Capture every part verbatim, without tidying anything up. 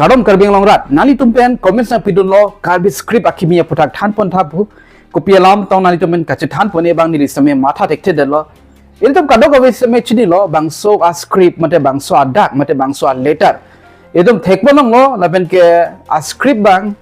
Kardom Karbi Anglong rat, nanglitum pen comments nangpidunlo, Karbi script akimi aphuthak thanpon tha pu. Kopi alam tong nanglitum pen kachethanpon e bang neli sitame matha thekthedetlo. Ilitum kadokave sitame chinilo, bangso a script mate bangso a dak mate bangso a letter ilitum thekpon longlo, lapen ke a script bang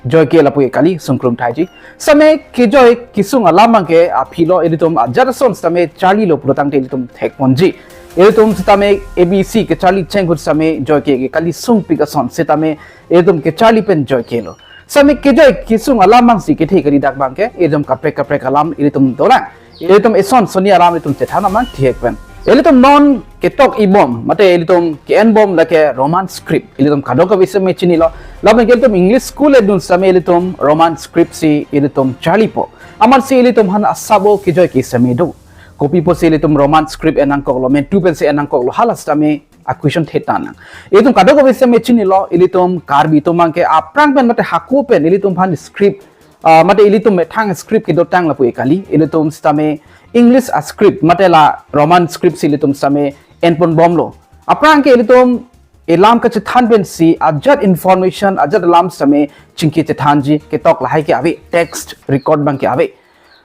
joike lapu ke kali sungkrung thaiji. Sitame kejoi kesung alam bang ke aphilo, ilitum ajat ason sitame charlilo pulotangte ilitum thekponji. Ilitum sitame A B C kecharli cheng ahut sitame joike ke kali sungpik ason sitame ilitum kecharli pen joikelo. Sitame kejoi kesung alam bang si kethe kali dak bang ke, ilitum kaprek kaprek alam ilitum dolang. Ilitum eson sonni alam ilitum chethan amang thihek pen. Ilitum non ketok ibom mate ilitum ke-enbom lake Roman script. Ilitum kadokave sitame chinilo. Lapen ke ilitum English school edun sitame ilitum Roman script si ilitum charlipo. Amatsi ilitum aphan asabo kejoi ke sitame do. Kopi pusi ilitum Roman script en nangkoklo, mentu pensi en nangkoklo, hala sitame a question thetan nang. Ilitum kadokave sitame chinilo, ilitum Karbi atum bang ke aphrang pen mate hako pen ilitum aphan script, ah, mate ilitum methang script kedotang lapu ke kali, ilitum sitame English a script mate la Roman script si ilitum sitame enponbomlo. Aphrang ke ilitum elam kachethan pensi ajat information, ajat alam sitame chingki chethanji, ketok lahai ke ave, text record bang ke ave.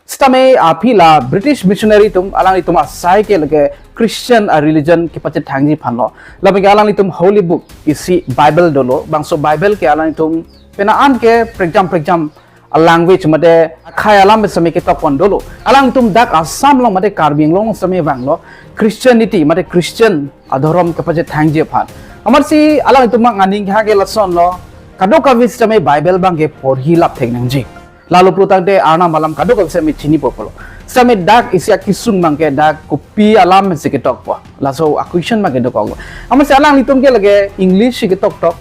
Sitame aphi la British missionary atum, alanglitum asai ke lake Christian a religion kepachethangji aphanlo. Lapen ke alanglitum holy book isi Bible dolo, bangso Bible ke alanglitum pena an ke prekjam prekjam a language mate akhai alam sitame ketokpon dolo. Alanglitum dak Assam along mate Karbi Anglong sitame vanglo, Christianity mate Christian adhorom kepachethangji aphan. Amatsi alanglitum bang aning ha ke lasonlo, kadokave sitame Bible bang ke porhi lap thek nangji. Lalo pulotangte Arnam alam kadokave sitame chinipo pulo. Sitame dak isi akesung bang ke dak kopi alam si ketokpo, laso a question bang ke dokoklo. Amatsi alanglitum ke lake English si ketoktok,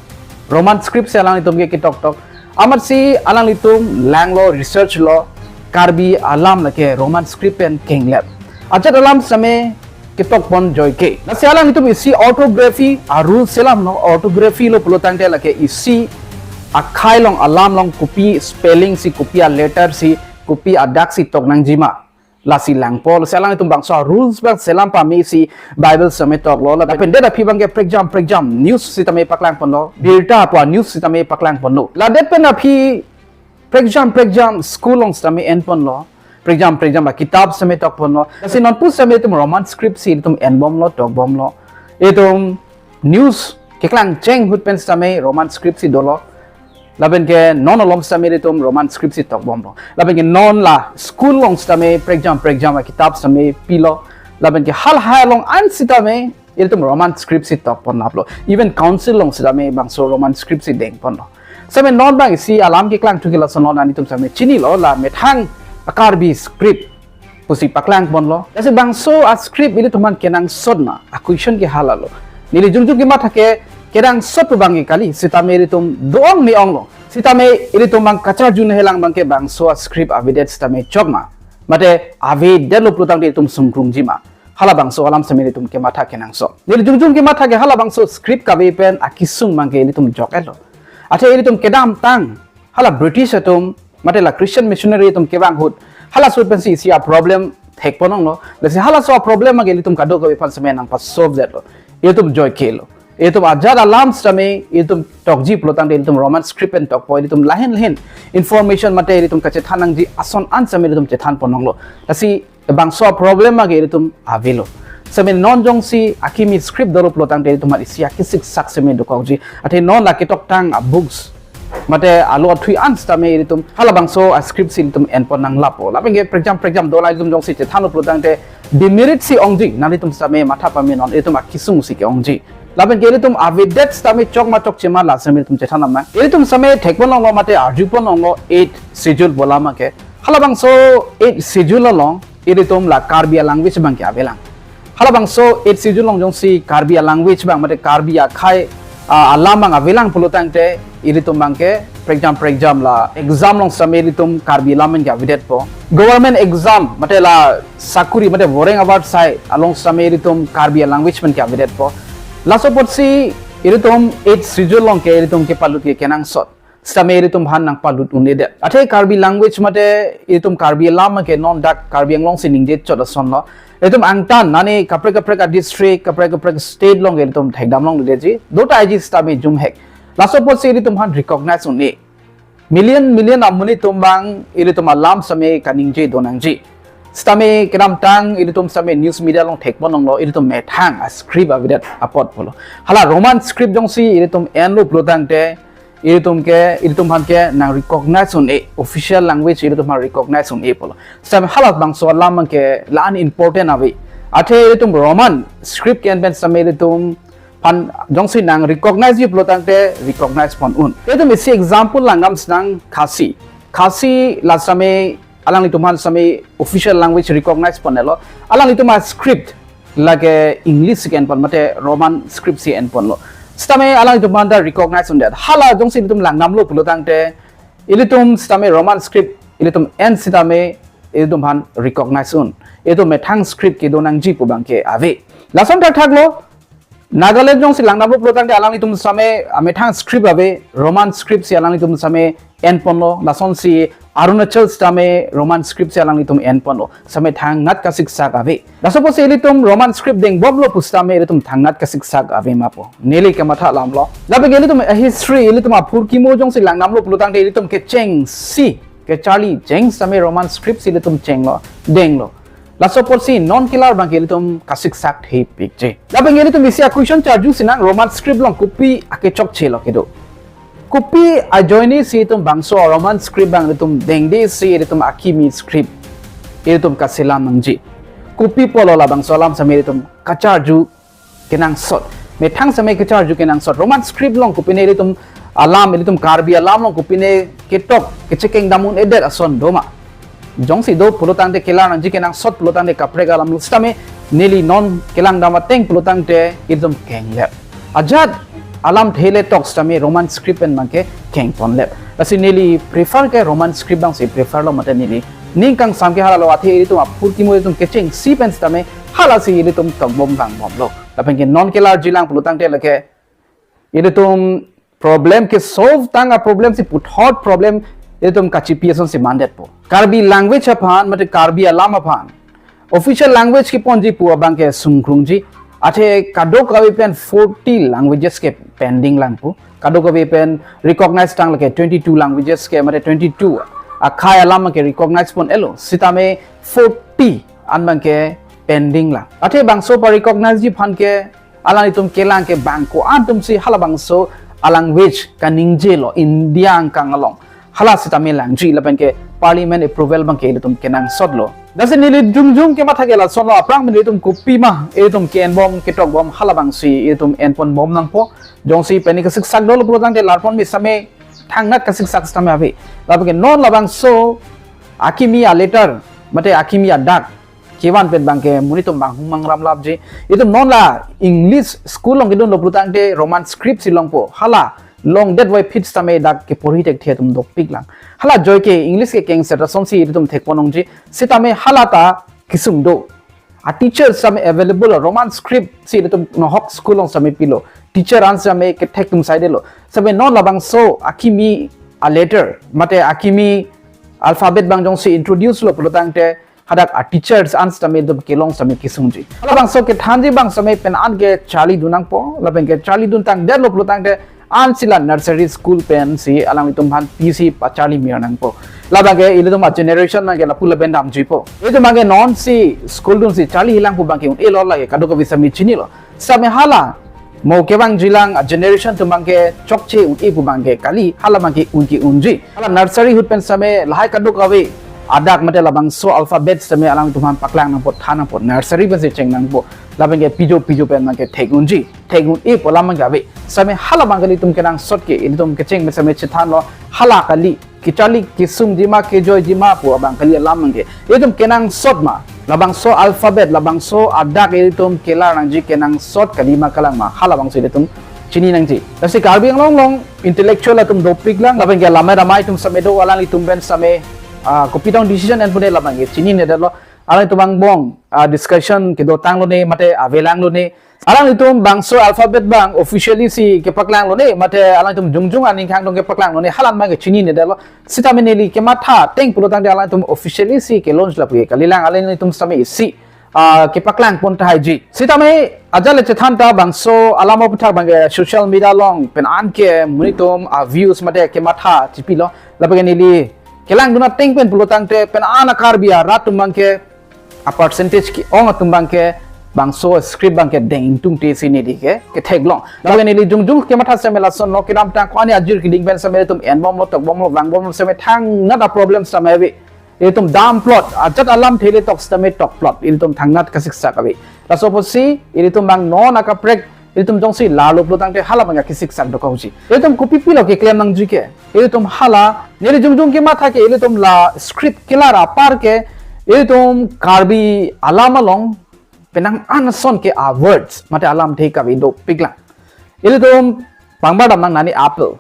Roman script si alanglitum ke ketoktok. Amatsi alanglitum langlo, research lo, Karbi alam lake Roman script pen kenglep. Ajat alam sitame ketokpon joike. Lasi alanglitum isi orthography a rule selamlo, orthography lo pulotangte lake isi akhai along, alam along kopi spelling si, kopi a letter si, kopi a dak si tok nangjima, lasi langpo. Lasi alanglitum bangso a rules bang selam pame si Bible sitame toklo. Lapen det aphi bang ke prekjam prekjam news sitame paklangponlo, birta pu a news sitame paklangponlo. La det pen aphi prekjam prekjam school along sitame enponlo, prekjam prekjam a kitab sitame tokponlo. Lasi non pu sitame ilitum Roman script si ilitum enbomlo, tokbomlo. Ilitum news keklang cheng ahut pen sitame Roman script si dolo. Lapen ke non alom sitame ilitum Roman script si tokbomlo. Lapen ke non la school along sitame prekjam prekjam a kitab sitame pilo. Lapen ke halahai along an sitame ilitum Roman script si tokpon laplo. Even council along sitame bangso Roman script si dengponlo. Sitame non bang isi alam keklang thu ke lasonlo, nanglitum sitame chinilo, la methang a Karbi script pusi paklangponlo. Lasi bangso a script ilitum aphan kenangsot ma, a question ke halalo. Neli jongjong kematha ke kenangsot pu bang ke kali, sitame ilitum do-ong me-onglo. Sitame ilitum bang kacharjun helang bang ke bangso a script avedet sitame chok ma, mate avedetlo pulotangte ilitum sungkrungji ma. Halabangso alam sitame ilitum kematha kenangsot. Neli jongjong kematha ke halabangso script kave pen akesung bang ke ilitum jok-etlo. Athe ilitum kedamtang hala British atum mate la Christian missionary atum kevang ahut, halaso ahut pensi isi a problem thekpon longlo. Lasi halaso a problem bang ke ilitum kadokave aphan sitame nangpa-solve detlo. Ilitum joikelo. Ilitum ajat alam sitame ilitum tokji pulotangte ilitum Roman script pen tokpo, ilitum lahin lahin information mate ilitum kachethan nangji ason an sitame ilitum chethanpon longlo. Lasi bangso a problem bang ke ilitum avelo. Sitame non jongsi akimi script dolo pulotangte ilitum aphan isi akisik sak sitame dokokji. Athe non la ketoktang a books mate alo athui an sitame ilitum halabangso a script si ilitum enpon nanglappo. Lapen ke prekjam prekjam dolang, ilitum jongsi chethanlo pulotangte demerit si ongji, nanglitum sitame matha pame non, ilitum akesung si ke-ongji. Lapen ke ilitum avedet sitame chok ma chokche ma la sitame ilitum chethan amang. Ilitum sitame thekpon longlo mate arjupon longlo eighth schedule pu alam ke. Halabangso eighth schedule along ilitum la Karbi a language bang ke avelang. Halabangso eighth schedule along jongsi Karbi a language bang mate Karbi akhai, ah, alam bang avelang pulotangte ilitum bang ke prekjam prekjam la exam along sitame ilitum Karbi alam bang ke avedetpo. Government exam mate la sakuri mate voreng award sai along sitame ilitum Karbi a language bang ke avedetpo. Laso apotsi ilitum eighth schedule along ke ilitum kepalut ke kenangsot. Sitame ilitum aphan nangpalut un-edet. Athe Karbi language mate ilitum Karbi alam ke non dak Karbi Anglong si ningje chot asonlo. Ilitum angtan nani kaprek kaprek a district, kaprek kaprek state along ilitum thekdam longledetji. Dota aji sitame jumhek. Laso apotsi ilitum aphan recognize un-e. Million million amonit atum abang ilitum alam sitame kaningje do nangji. Sitame kedamtang ilitum sitame news media along thekpon longlo, ilitum methang a script avedet apot pulo. Hala Roman script jongsi ilitum enlo pulo tangte, ilitum ke, ilitum aphan ke nang recognize un-e, official language ilitum aphan recognize un-e pulo. Sitame hala bangso alam abang ke la-an important ave. Athe ilitum Roman script ke-en pen sitame ilitum aphan jongsi nang recognize ji pulo tangte recognize pon un. Ilitum isi example langdam sinang, Khasi. Khasi la sitame alanglitum aphan sitame official language recognize pon-elo. Alanglitum a script lake English si ke-en pon mate Roman script si en ponlo. Sitame alanglitum aphan ta recognize undet. Hala jongsi ilitum langdamlo pulo tangte, ilitum sitame Roman script ilitum en sitame ilitum aphan recognize un. Ilitum methang script kedo nangji pu abang ke ave. Lason thakthak lo, Nagaland jongsi langdamlo pulo tangte alanglitum sitame, ah, methang script ave, Roman script si alanglitum sitame en ponlo, lasonsi Arunachal sitame Roman script si alanglitum en ponlo. Sitame thangnat kasiksak ave. Laso apotsi ilitum Roman script dengbomlo pu sitame ilitum thangnat kasiksak ave ma pu neli kematha alam lo. Lapen ke ilitum a history, ilitum aphurkimo jongsi langdamlo pulo tangte ilitum kechengsi, kecharli cheng sitame Roman script si ilitum chenglo, denglo. Laso apotsi non kelar abang ke ilitum kasiksak thepikji. Lapen ke ilitum isi a question charju sinang, Roman script along kopi akechokchelo kedo? Kopi ajoine si itum bangso Roman script abang ilitum dengde si ilitum akimi script ilitum kaselam nangji? Kopi pulo labangso alam sitame ilitum kacharju kenangsot. Methang sitame kacharju kenangsot. Roman script along kopine ilitum alam, ilitum Karbi alam along kopine ketok, kechekeng dam un-edet ason do ma? Jongsi do pulo tangte kelar nangji kenangsot pulo tangte kaprek alam lo, sitame neli non kelangdam ateng pulo tangte ilitum kenglep. Ajat alamthe le tok sitame Roman script pen abang ke kengponlep. Lasi neli prefer ke Roman script abang si prefer lo mate neli ning kangsam ke hala lo, athe ilitum aphurkimo ilitum kechengsi pen sitame hala si ilitum tongbom vangbomlo. Lapen ke non kelarjilang pulo tangte lake ilitum problem ke solve tang a problem si puthot problem ilitum kachipi asonsi mandetpo. Karbi language aphan mate Karbi alam aphan official language keponji pu abang ke sungkrungji. Athe kadokave pen forty languages ke pending lang pu. Kadokave pen recognize tang lake twenty-two languages ke mate twenty-two akhei alam ke recognize pon-elo. Sitame forty an abang ke pending lang. Athe bangso pa-recognize ji aphan ke alanglitum kelang ke bang ko-an atum si halabangso a language kaningjelo India angkang along. Hala sitame langji lapen ke parliament approval abang ke ilitum kenangsotlo. Lasi neli jongjong kematha ke lasonlo, aphrang pen ilitum kopima ilitum ke-enbom ketokbom halabangsi ilitum enponbom nangpo. Jongsi pini kasiksak dolo pulo tangte larpon mi sitame thangnat kasiksak sitame ave. Lapen ke non labangso akimi a letter mate akimi adak kevan pen abang ke monit atum bang humang ramlapji. Itum non la English school along kedunlo pulo tangte Roman script si longpo. Hala longdet voiphit sitame dak keporhi thekthe atum dopik lang. Hala ajoine ke English ke kengset asonsi itum thekpon nangji. Sitame hala ta kesung do. A teacher sitame available lo, Roman script si itum nohok school along sitame pilo. Teacher an sitame kethek atum saidelo. Sitame non labangso akimi a letter mate akimi alphabet abang jongsi introduce lo pulo tangte hadak a teachers an sitame itum kelong sitame kesungji. Halabangso kethanji abang sitame pen an ke charlidun nangpo, lapen ke charlidun tangdetlo pulo tangte ansi la nursery school pensi alanglitum aphan pisi pacharli mir nangpo. Labang ke ilitum a generation abang ke lapu lapen damjuipo. Itum abang ke nonsi school dunsi charli hilang pu abang ke un-elo, lake kadokave sitame chinilo. Sitame hala mo kevangjilang a generation atum abang ke chokche un-e pu abang ke kali, hala abang ke un ke unji. Hala nursery ahut pen sitame lahai kadokave adak mate labangso alphabet sitame alanglitum aphan paklang nangpo, than nangpo, nursery pensi cheng nangpo. Lapen ke pijo pijo pen abang ke thek unji, thek un-e pu alam abang ke ave. Sitame hala abang kali itum kenangsot ke, ilitum kecheng pen sitame chethanlo, hala kali kecharli kesungji ma kejoiji ma pu abang kali alam abang ke itum kenangsot ma. Labangso alphabet, labangso adak itum kelar nangji kenangsot kali ma kalang ma, halabangso itum chini nangji. Lasi Karbi Anglong along intellectual atum dopik lang, lapen ke lamai ramai atum sitame do, alanglitum pen sitame, ah, kopi tong decision enpune labang ke chininedetlo. Alanglitum angbong, ah, discussion kedo tanglo ne mate avelang lo ne. Alanglitum bangso alphabet abang officially si kepaklang lo ne mate alanglitum jongjong aning khang dong kepaklang lo ne, hala abang ke chininedetlo. Sitame neli kematha ateng pulo tangte alanglitum officially si ke-launch lapu ke kalilang, alanglitum sitame isi ah, kepaklang pon tahai ji. Sitame ajat le chethan ta bangso alam aputhak abangke social media along pen an ke monit atum a views mate kematha chipilo. Lapen ke neli kelangdun ateng pen pulotangte pen an a Karbi arat atum abangke a percentage ke-ong atum abangke bangso script abangke deng ingtungte si neli ke ketheklong. Lapen ke neli jongjong kematha sitame lasonlo, kedamtang ko-an ajir keding pen sitame ilitum enbomlo, tokbomlo, vangbomlo sitame thangnat a problem sitame ave. Ilitum damplot, ajat alamthe le tok sitame tokplot, ilitum thangnat kasiksak ave. Laso apotsi ilitum abang non akaprek ilitum jongsi lalo pulotangte hala abang kasiksak dokokji. Ilitum kopi pilo keklem nangji ke? Ilitum hala, neli jongjong kematha ke ilitum la script kelar apar ke ilitum Karbi alam along penang an ason ke a words mate alamthe kave dopiklang. Ilitum pangbar damnang, nani apple,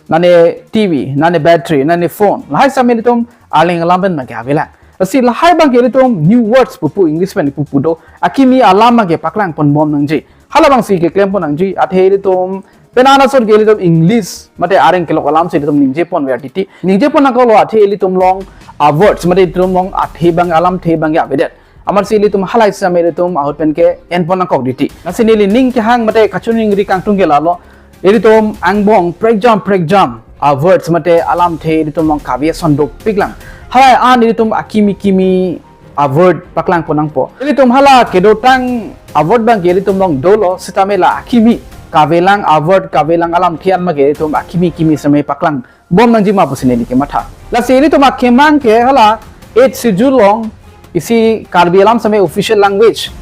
nani T V, nani battery, nani phone. Lahai sitame ilitum Arleng alam pen abangke avelang. Lasi lahai abangke ilitum new words pupu, English pen pupu do. Akimi alam abangke paklang ponbom nangji. Hala abangsi keklem pon nangji. Athe ilitum pen an ason ke ilitum English mate areng kelok alamsi ilitum ningje pon ver titi. Ningje pon nangkoklo, athe ilitum along a words mate ilitum along athe abang alamthe abangke avedet. Amatsi ilitum halahai sitame ilitum ahut pen ke-en pon nangkok titi. Lasi neli ning kehang mate kachiningri kangtung ke lalo. Ilitum angbong prekjam prekjam a words mate alamthe ilitum along kave ason dopiklang. Halahai an ilitum akimi kimi a word paklang pon nangpo. Ilitum hala kedotang a word abangke ilitum along dolo, sitame la akimi kavelang a word, kavelang alamthe an abangke ilitum akimi kimi sitame paklang bom nangjima pusi neli kematha. Lasi ilitum akemang ke hala eighth schedule along isi Karbi alam sitame official language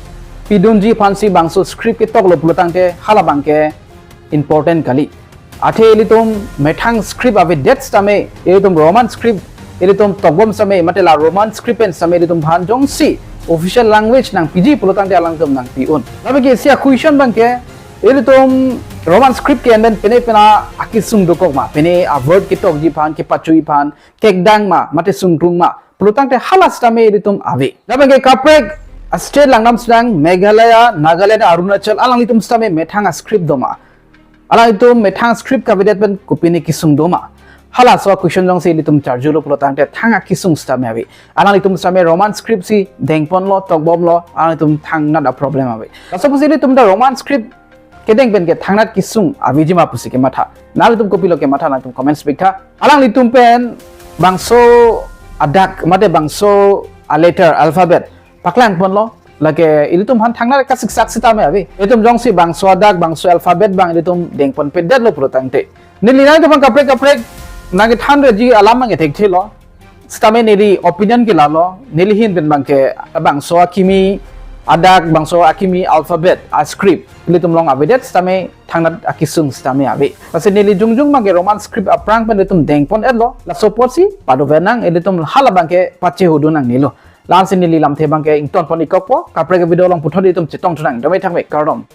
pidunji aphansi bangso script ketoklo pulotangte hala abangke important kali. Athe ilitum methang script avedet sitame, ilitum Roman script ilitum tokbom sitame, mate la Roman script pen sitame ilitum aphan jongsi official language nangpiji pulotangte alangtum nangpi-un. Lapen ke isi a question abangke, ilitum Roman script ke-en pen pine pine akesung dokok ma, pine a word ketokji aphan, kepachoji aphan, kekdang ma, mate sungkrung ma pulotangte hala sitame ilitum ave. Lapen ke kaprek a state langdam sitang, Meghalaya, Nagaland, Arunachal, alanglitum sitame methang a script doma? Alanglitum methang script kavedet pen kopine kesung doma? Halaso a question jongsi ilitum charjulo pulotangte thang akesung sitame ave. Alanglitum sitame Roman script si dengponlo, tokbomlo, alanglitum thangnat a problem ave. Laso apotsi ilitum ta Roman script kedeng pen ke thangnat kesung avejima pusi kematha? Nanglitum kopilo kematha, nangtum comments piktha. Alanglitum pen bangso adak mate bangso a letter, alphabet paklang ponlo, lake ilitum aphan thangnat kasiksak sitame ave. Ilitum jongsi bangso adak, bangso alphabet abang ilitum dengponpedetlo pulotangte, neli nangtum aphan kaprek kaprek nangkethan reji alam abangke thekthelo. Sitame neli opinion ke lalo, neli ahin pen abangke bangso akimi adak, bangso akimi alphabet a script ilitum along avedet sitame thangnat akesung sitame ave. Lasi neli jongjong abangke Roman script aphrang pen ilitum dengpon-etlo. Laso apotsi pado vennang, ilitum hala abangke pachehudun nangnelo. La-ansi neli lamthe abangke ingtonpon-ik kokpo. Kaprek a video along puthot ilitum chetongthu nang. Dome thakme, kardom.